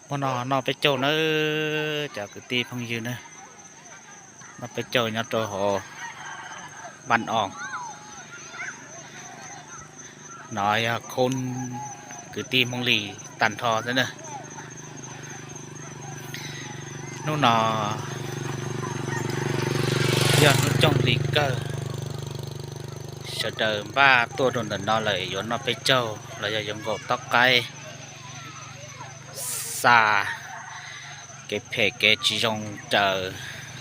Hmo no noj peb caug nawb cov kwv tij phooj ywg na, noj peb caug nyob rau hauv Vaj Os. No yog khub kwv tij Hmoob Lis tag nrho xwb na. Hnub no yog hnub cooj hli kawg, sawv daws npaj tuaj rau ntawm no lawm yuav noj peb caug los yog yuav nkaum tab qaib, xa kev phem kev tsis zoo raws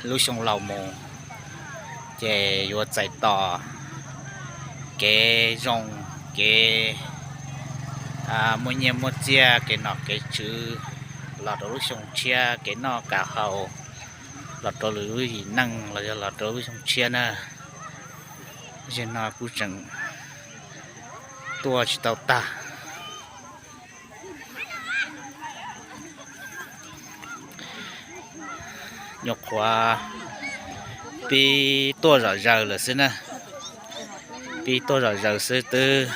lub xyoo laus mus, ces yuav txais tos kev zoo, kev muaj nyiaj muaj txiaj, kev nom kev tswv los rau lub xyoo tshiab, kev noj kev haus los rau lwm lub yim neej los yog los rau lub xyoo tshiab na. Zaum no kuj tseem tuaj tsis tau tag. Nyuam qhuav pib tuaj zom zaws lawm xwb na, pib tuaj zom zaws xwb twb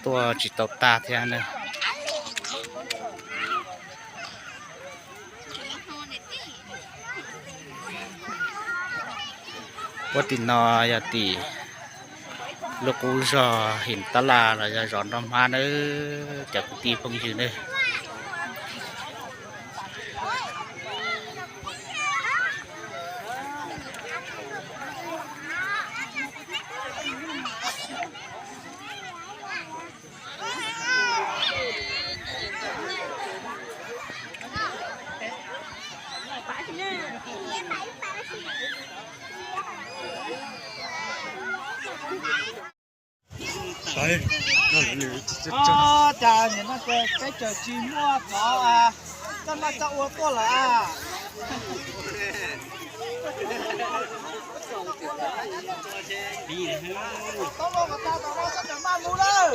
tuaj tsis tau tag thiab na. Puab tim no yog tim lub qub zos Him Tab Laj los yog zos Nroj Hmab nawb cov kwv tij phooj ywg nawb. Cas nim no ces peb caug tsis muaj cov toj maj toj ua tuaj lawm a. Tau los kom tag, tau los sab tawm maj mus lawm.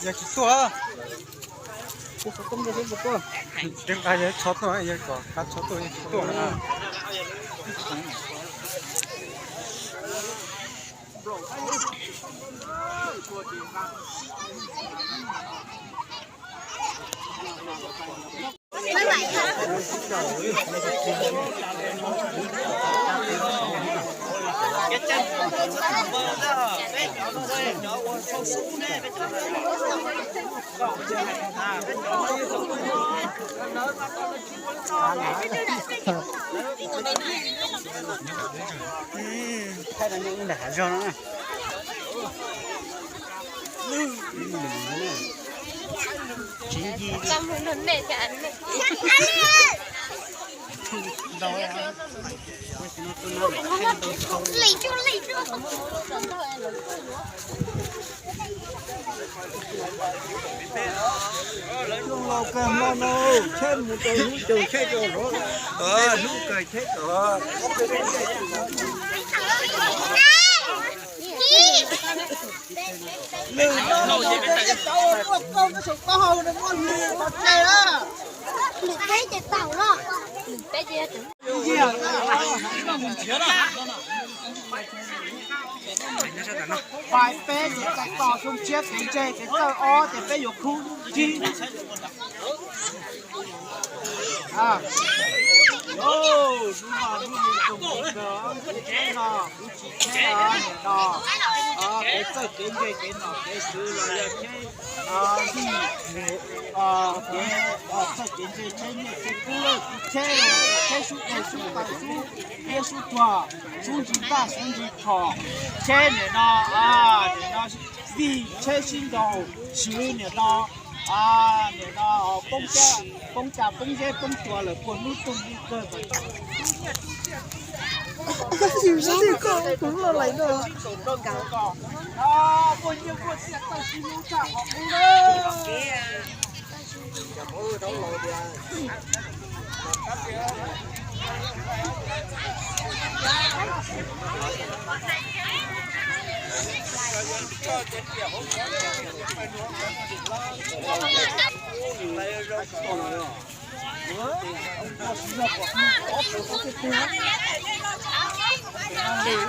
Yog tsis tuaj, tso tuaj, yog kom kab tso tuaj, yog tsis tuaj. Thaij rau nej ib nram hav zoov no. Lawv laus kawg hmo no, tsheb mus rau hnub caug tsheb rau hov, hnub kawg tsheb rau hov. Lwm no los ib cov tuaj kaug nyob saum taub hau no muaj lwm pov tseg na. Fais peb ces txais tos xyoo tshiab kev ntse, kev txawj ob ces peb yuav khub tsib. Hnub no hnub mus toog kawg, kuv tsis cheb os, nim no kev txawj kev ntse kev nom kev tswv los yog cheb ntuj, kev txawj kev ntse cheb nyiaj cheb kub, cheb, cheb sub deg sub taw sub iab sub tuag, sub ntsis ntaj sub ntsis phom, cheb nim no, nim no vij cheb sib nraus, swv nim no, nim no poob, poob cas poob zeb poob tsua lawm puag hnub toog li kawg. Yus sab tiag koj kuv loj lais no. Muaj nyiaj muaj txiaj txawj sib hlub tshaj qhov qub.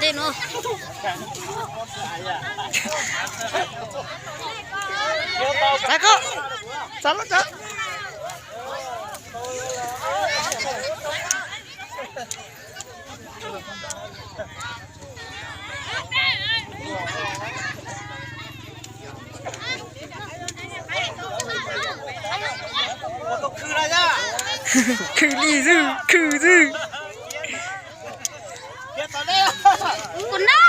Dej no. Txav koj, txav lub txav. Khwv li xwb, khwv xwb. Kuv na.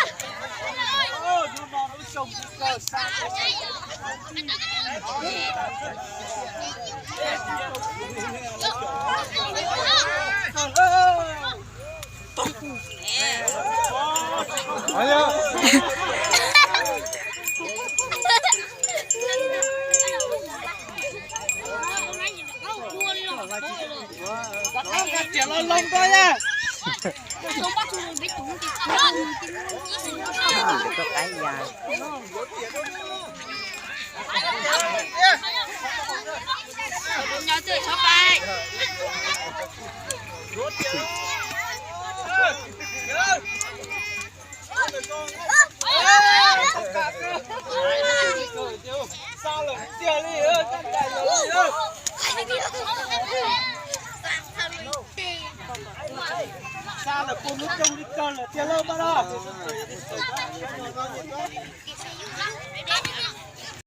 Xa lawm puas mus coob li kawg lawm tiag lauj, pab no.